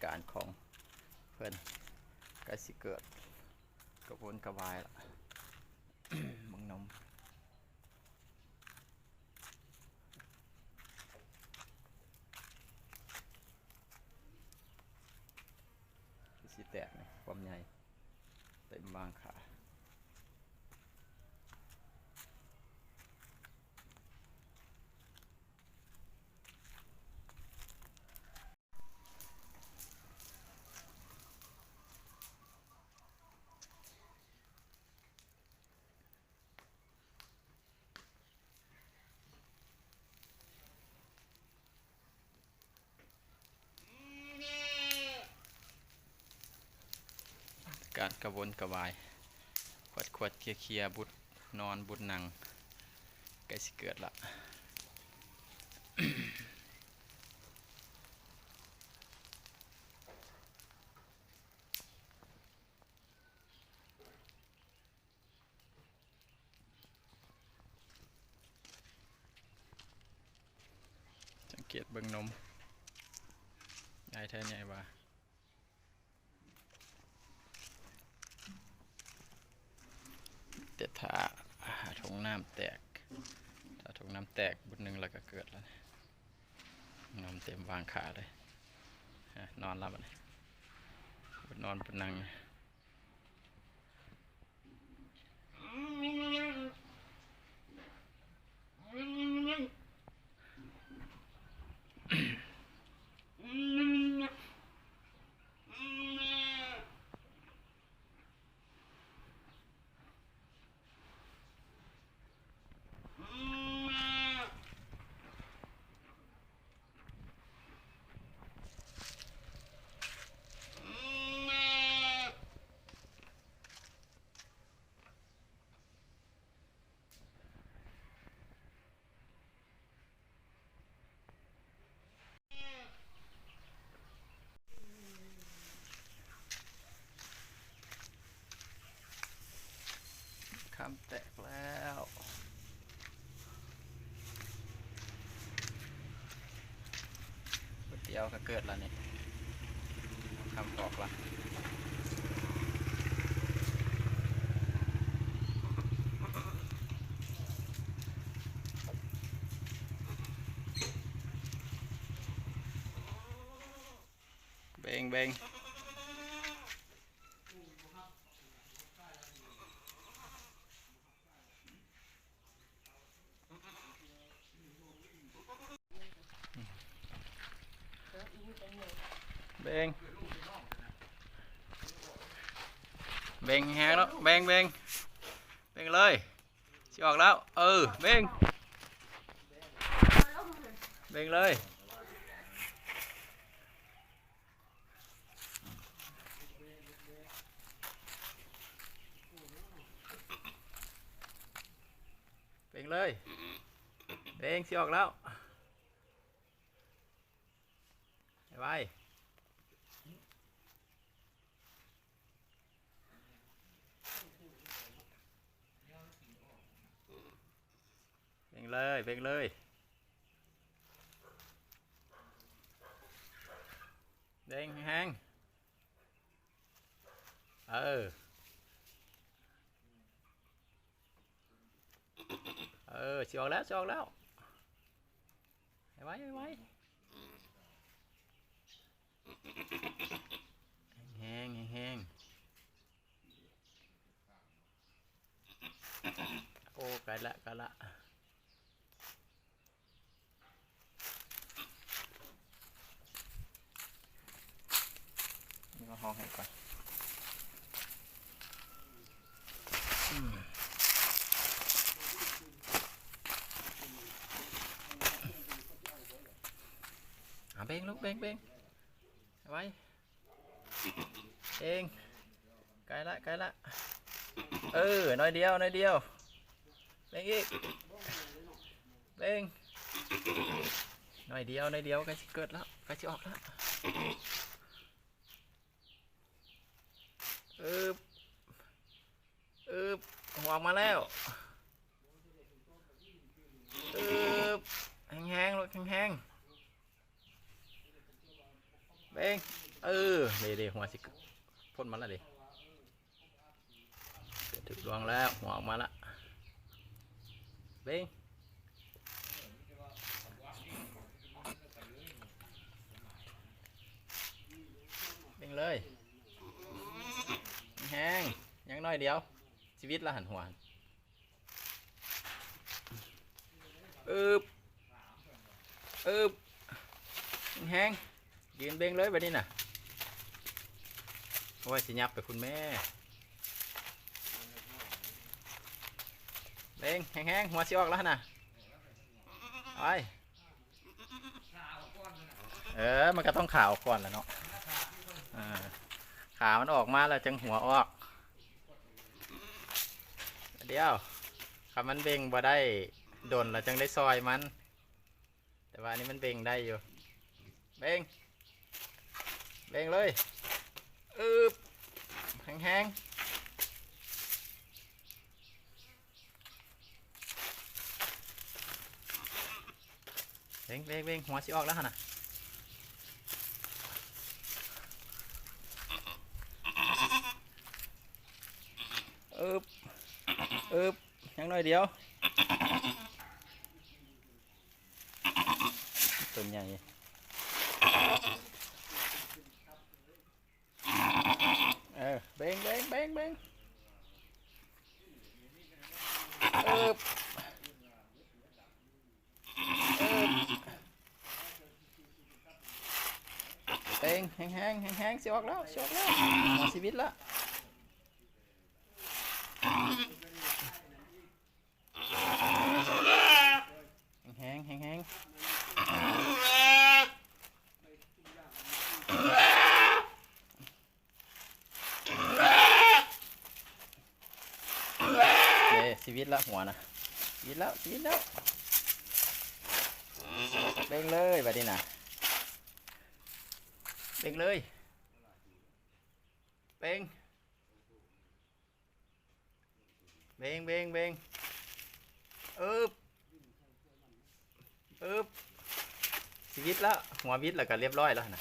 ການຂອງເພິ່ນໃກ້ຊິເກີດກະວົນກະວາຍລະ ເບິ່ງນົມ ຄືຊິແຕກນີ້ ຄວາມໃຫຍ່ເຕັມວາງຂາ. ການກະວົນກະວາຍ ຂວັດຂວັດເຄຍເຄຍ ບຸດນອນບຸດນັ່ງ ໃກ້ຊິເກີດລະ. ສັງເກດເບິ່ງນົມ ໃຫຍ່ແທ້ໃຫຍ່ວ່າ ແຕ່ຖ້າຖົງນ້ຳແຕກ ຖ້າຖົງນ້ຳແຕກບຸດໜຶ່ງລະກະເກີດລະ ນົມເຕັມວາງຂາເລີຍ. ນອນລະບັດນີ້ ບຸດນອນບຸດນັ່ງ. ຄຳແຕກແລ້ວ ດຽວກະເກີດລະນີ້ ຄຳອອກລະ. ເບັງ ເບັງ. ເບັງ ເບັງແຮງໆ ເນາະ ເບັງ ເບັງ ເບັງເລີຍ ຊິອອກແລ້ວ ເອີ ເບັງ ເບັງເລີຍ. ເບັງເລີຍ ເບັງ ຊິອອກແລ້ວ ໄວໆ ເບັງເລີຍ ເບັງເລີຍ ເບັງແຮງໆ. ເອີ ເອີ ຊິອອກແລ້ວ ຊິອອກແລ້ວ ໄວໆ ໄວໆ ແຮງໆ ແຮງໆ. ໂອ້ ໃກ້ລະ ໃກ້ລະ. ນີ້ມາຫ້ອງໃຫ້ກ່ອນ ອືມ ເອົາ ເບັງລູກ ເບັງ ເບັງ ໄວ ເບັງ ໃກ້ລະ ໃກ້ລະ ເອີ ໜ້ອຍດຽວ ໜ້ອຍດຽວ ເບັງອີກ ເບັງ ໜ້ອຍດຽວ ໜ້ອຍດຽວ ໃກ້ຊິເກີດແລ້ວ ໃກ້ຊິອອກແລ້ວ ອຶບ ອຶບ ຫົວອອກມາແລ້ວ ອຶບ ແຮງໆ ລູກ ແຮງໆ. ເບັງ ເອີ ເດ້ໆ ຫົວຊິພົ້ນມາແລ້ວເດ້. ຖືກລວງແລ້ວ ຫົວອອກມາລະ. ເບັງ ເບັງເລີຍ ແຮງໆ ຍັງໜ້ອຍດຽວ ຊີວິດລະຫັ້ນ ຫົວຫັ້ນ. ອຶບ ອຶບ ແຮງໆ ຢືນເບັງເລີຍບາດນີ້ນະ. ໂອ້ຍ ຊິຫຍັບໄປພຸ້ນແມ້. ເບັງແຮງໆ ຫົວຊິອອກແລ້ວຫັ້ນນະ. ໄປ ເອີ ມັນກໍຕ້ອງຂາອອກກ່ອນລະເນາະ. ເອີ ຂາມັນອອກມາແລ້ວຈຶ່ງຫົວອອກ. ດຽວ ຄັນມັນເບັງບໍ່ໄດ້ດົນລະຈຶ່ງໄດ້ຊ່ອຍມັນ. ແຕ່ວ່າອັນນີ້ມັນເບັງໄດ້ຢູ່. ເບັງ ເບັງເລີຍ. ອຶບ ແຮງໆ. ເບັງ ເບັງ ເບັງ ຫົວຊິອອກແລ້ວຫັ້ນນະ. ອຶບ ອຶບ ຍັງໜ້ອຍດຽວ. ຕົວໃຫຍ່ ເອີ ເບັງ ເບັງ ເບັງ ເບິ່ງ. ເອີ ເອີ ເບິ່ງ ແຮງໆ ແຮງໆ ຊິອອກແລ້ວ ຊິອອກແລ້ວ ຫົວຊິບິດລະ. ແຮງໆ ແຮງໆ. ເອີ ຊິບິດລະ ຫົວນະ ຊິບິດແລ້ວ ຊິບິດແລ້ວ. ເບິ່ງເລີຍບາດນີ້ນະ ເບິ່ງເລີຍ ເບິ່ງ. ເບັງ ເບັງ ເບັງ ອຶບ ອຶບ ຊິບິດລະ ຫົວບິດລະກະລຽບລ້ອຍລະຫັ້ນນະ.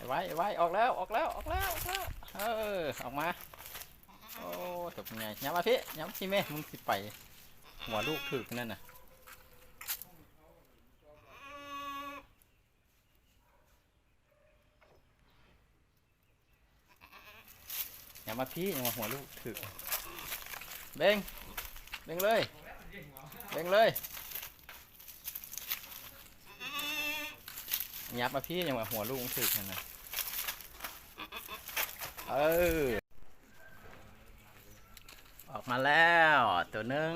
ໄວໆ ໄວໆ ອອກແລ້ວ ອອກແລ້ວ ອອກແລ້ວ ອອກແລ້ວ ເອີ ອອກມາ. ໂອ້ ຕົວໃຫຍ່ ຫຍັບມາພີ້ ຫຍັບມາພີ້ແມ່ ມຶງຊິໄປ ຫົວລູກຖືກນັ້ນນະ. ຫຍັບມາພີ້ ຫຍັບມາ ຫົວລູກຖືກ. ເບັງ ເບັງເລີຍ ເບັງເລີຍ. ຫຍັບມາພີ້ ຫຍັບມາ ຫົວລູກມັນຖືກຫັ້ນນະ. ເອີ ອອກມາແລ້ວຕົວໜຶ່ງ.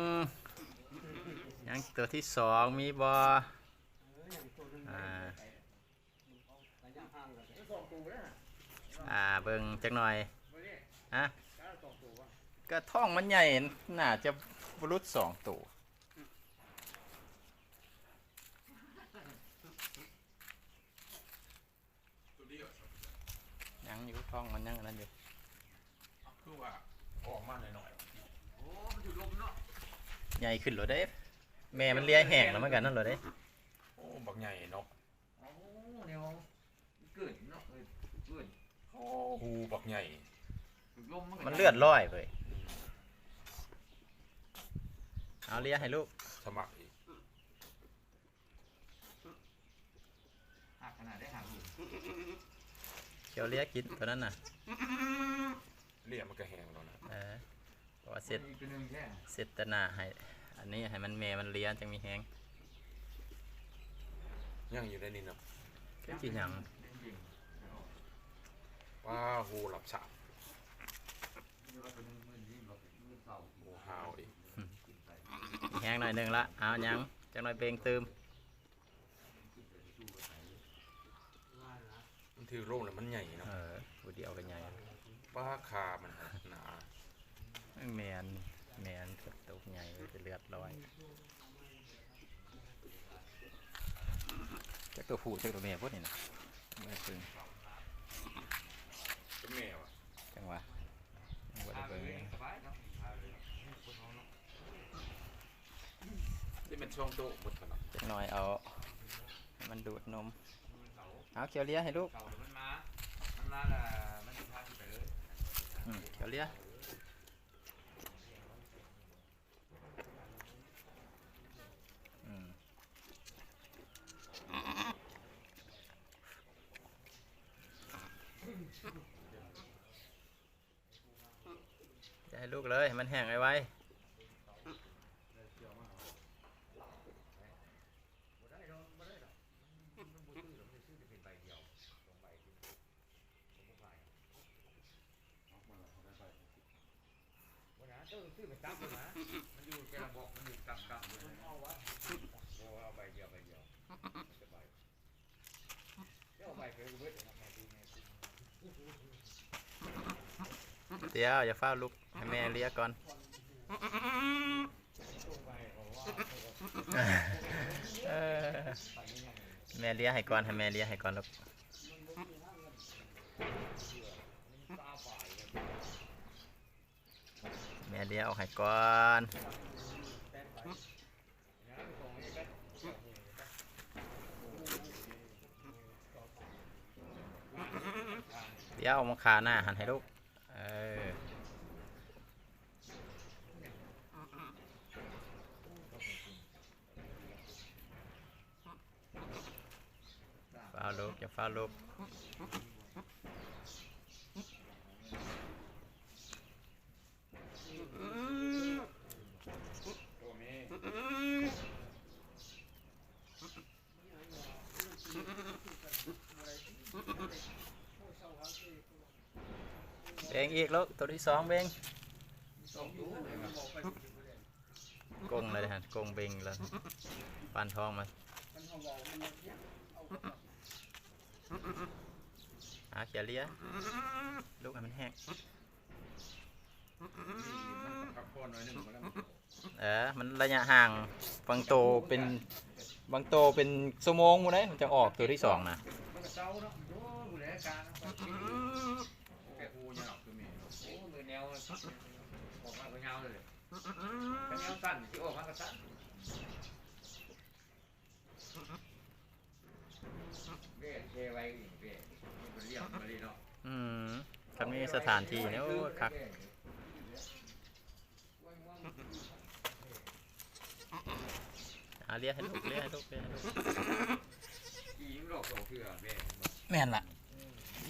ຍັງຕົວທີສອງມີບໍ່? ອ່າ ອ່າ ເບິ່ງຈັກໜ່ອຍ. ຮະ? ກະທ້ອງມັນໃຫຍ່ ໜ້າຈະບໍ່ຫຼຸດສອງໂຕ. ຍັງຢູ່ ທ້ອງມັນຍັງອັນນັ້ນຢູ່. ຄືວ່າອອກມາໜ້ອຍໆ. ໂອ້ ມັນຖືກລົມເນາະ. ໃຫຍ່ຂຶ້ນໂລດເດ້. ແມ່ມັນເລຍແຫ້ງແລ້ວ ມັນກະນັ້ນໂລດເດ້. ໂອ້ ບັກໃຫຍ່ເນາະ. ໂອ້ ແນວເກີນເນາະ ເອີ ເກີນ. ໂອ້ ຫູບັກໃຫຍ່ ຖືກລົມມັນກະ ມັນເລືອດລອຍເວີຍ. ເອົາເລຍໃຫ້ລູກ ສະໝັກອີກ. ຂຽວເລຍກິນຕົວນັ້ນນະ. ເລຍມັນກະແຫ້ງແລ້ວນະ. ເອີ ເພາະວ່າເຊັດ ເຊັດຕາໜ້າໃຫ້ ອັນນີ້ໃຫ້ມັນແມ່ມັນເລຍຈັ່ງມີແຮງ. ຍັງຢູ່ໃນນີ້ເນາະ. ຄືຊິຍັງ. ປາ ຫູຫຼັບສາບ. ໂອ້ ຫາວອີກ. ມີແຮງໜ້ອຍໜຶ່ງລະ. ເອົາ ຍັງ ຈັກໜ້ອຍເບັງຕື່ມ. ມັນຖືກໂລກແລ້ວມັນໃຫຍ່ເນາະ. ເອີ ຜູ້ດຽວກໍໃຫຍ່. ປາ ຂາມັນໜາ. ແມ່ນ ແມ່ນ ຕົວໃຫຍ່ເລີຍ ເລືອດລອຍ. ຈັກຕົວຜູ້ຈັກຕົວແມ່ພຸ້ນນີ້ນະ. ບໍ່ໄດ້ເບິ່ງ ເປັນແມ່ວະ ຈັງຫວະ ຍັງບໍ່ໄດ້ເບິ່ງເລີຍ. ນີ້ແມ່ນຊ່ອງໂຕໝົດຂະໜາດ ຈັກໜ່ອຍເອົາໃຫ້ມັນດູດນົມ. ເອົາ ຂຽວເລຍໃຫ້ລູກ ມັນມາ ມັນມາລະມັນຊິພາຊິໄປເລີຍ. ອືມ ຂຽວເລຍ ອືມ ຢ່າໃຫ້ລູກເລີຍ ໃຫ້ມັນແຫ້ງໄວໆ. ດຽວ ຢ່າຟ້າວລຸກ ໃຫ້ແມ່ເລຍກ່ອນ. ເອີ ແມ່ເລຍໃຫ້ກ່ອນ ໃຫ້ແມ່ເລຍໃຫ້ກ່ອນລູກ. ແມ່ເລຍອອກໃຫ້ກ່ອນ. ດຽວເອົາມາຄາໜ້າຫັ້ນໃຫ້ລູກ. ເອີ ຟ້າວລຸກ ຢ່າຟ້າວລຸກ. ເບັງອີກລູກ ໂຕທີສອງເບັງ. ກົງແລ້ວຫັ້ນ ກົງເບັງແລ້ວ ປານທ້ອງມາ. ອາ ຂຽວເລຍ ລຸກໃຫ້ມັນແຫ້ງ. ເອີ ມັນໄລຍະຫ່າງ ບາງໂຕເປັນ ບາງໂຕເປັນຊົ່ວໂມງພຸ້ນເດ້ ມັນຈະອອກໂຕທີສອງນະ. ອືມ ຄັນມີສະຖານທີ່ນີ້ ໂອ້ ຄັກ. ອາ ເລຍໃຫ້ລູກ ເລຍໃຫ້ລູກ ເລຍໃຫ້ລູກ. ແມ່ນລະ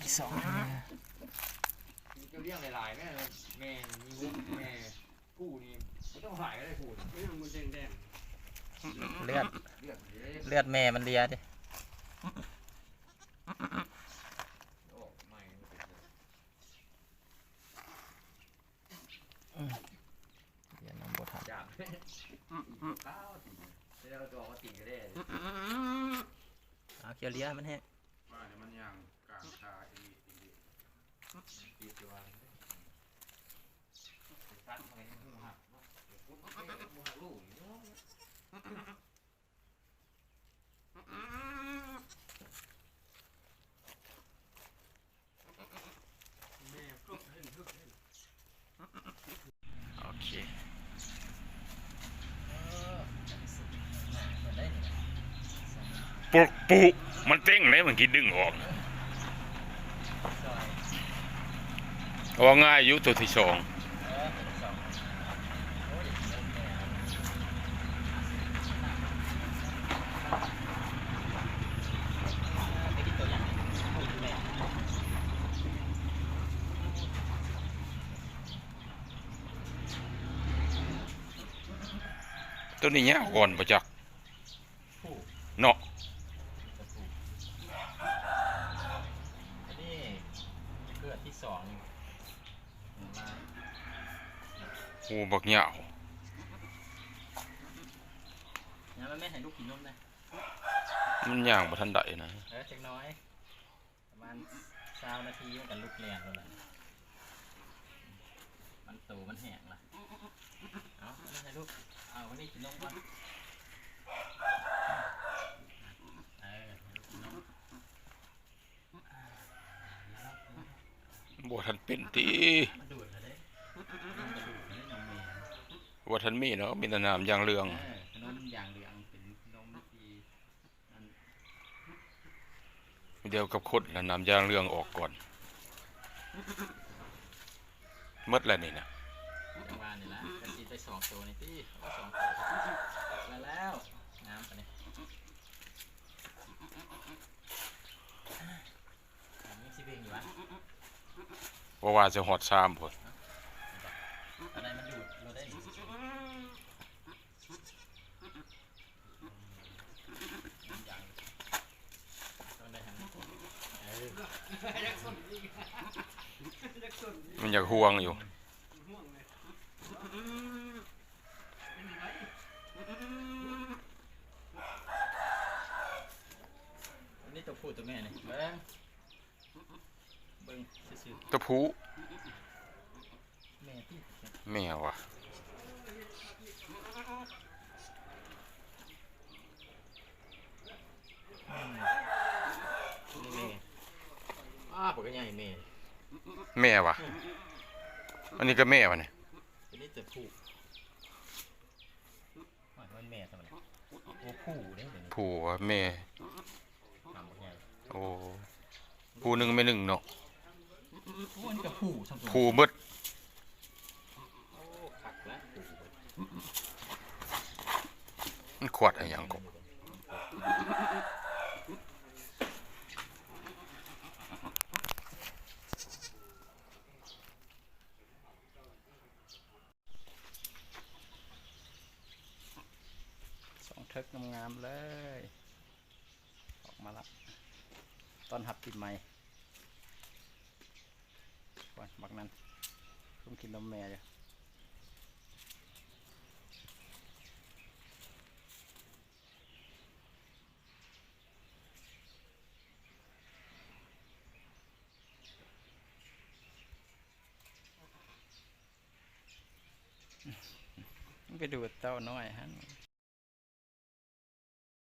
ອີກສອງ ເຈົ້າລ້ຽງຫຼາຍໆ ແມ່ ແມ່ມີແມ່ ກູນີ້ບໍ່ຕ້ອງຂາຍກໍໄດ້ກູນີ້ ມັນແດງໆ ເລືອດ ເລືອດເດ້ ເລືອດແມ່ມັນເລຍເດ້. ອືມ ຢານຳບໍ່ທັນ ເອົາຂຽວເລຍໃຫ້ມັນແຫ້ງ. ໂອເຄ ປຸ ປຸ ມັນເຕັງເດ້ ມັນຊິດຶງອອກ. ເວົ້າງ່າຍຢູ່ ໂຕທີສອງ. ໂຕນີ້ຍາວກ່ອນບໍ່ຈັກ ເນາະ. ອັນນີ້ເກີດທີສອງນີ້ ໂອ້ ບັກຍາວ. ຍາວແມ່ໃຫ້ລູກກິນນົມນະ ມັນຍ່າງບໍ່ທັນໄດ້ນະ. ເອີ ຈັກໜ້ອຍ ປະມານຊາວນາທີມັນກໍລຸກແລ່ນແລ້ວລະ. ມັນໂຕມັນແຫ້ງລະ. ເອົາ ເອົາໃຫ້ລູກ ເອົາ ວັນນີ້ກິນນົມກ່ອນ. ເອີ ໃຫ້ລູກກິນນົມ. ບໍ່ທັນເປັນຕິ ມັນດູດແລ້ວເດ້ ມັນກະດູດເດ້ນ້ອງແມ່ ບໍ່ທັນມີເນາະ ມີແຕ່ນ້ຳຢາງເຫຼືອງ ເອີ ຂະໜົມຢາງເຫຼືອງ ເປັນຂະໜົມທີ່ ດຽວກັບຄົນນະ ນ້ຳຢາງເຫຼືອງອອກກ່ອນ ໝົດແລ້ວນີ້ນະ ຈັ່ງວ່ານີ້ລະ ກະຊິໄດ້ສອງໂຕນີ້ຕິ ເອົາສອງໂຕ ໄດ້ແລ້ວ ງາມປານນີ້ ຍັງຊິເບ່ງຢູ່ຫວາ ບໍ່ວ່າຊິຮອດສາມພຸ້ນ ອັນໃດມັນດູດໂລດໄດ້ນີ້ ມັນຢາກຫ່ວງຢູ່ ອັນນີ້ຕົວຜູ້ຕົວແມ່ນີ້ ເບິ່ງ ເບິ່ງຊື່ໆ ຕົວຜູ້ ແມ່ຕິ ແມ່ຫວາ ອືມ ນີ້ແມ່ ອ້າ ບັກໃຫຍ່ແມ່ ແມ່ຫວາ ອືມ ອັນນີ້ກະແມ່ຫວານີ້ ອັນນີ້ຕົວຜູ້ ໂອ້ຍ ມັນແມ່ຊະບັດນີ້ ໂອ້ ຜູ້ເດ້ ຜູ້ ແມ່ ໂອ້ ຜູ້ໜຶ່ງແມ່ໜຶ່ງເນາະ ໂອ້ ອັນນີ້ກະຜູ້ຊ້ຳ ຜູ້ເບິດ ໂອ້ ຄັກແລ້ວ ຜູ້ເບິດ ມັນຂວດອີຫຍັງກໍ ສອງເທິກງາມໆເລີຍ ອອກມາລະ ຕ້ອນຮັບປີໃໝ່ ບັກນັ້ນ ຊຸມກິນນົມແມ່ຢູ່. ມັນໄປດູດເຕົ້ານ້ອຍຫັ້ນ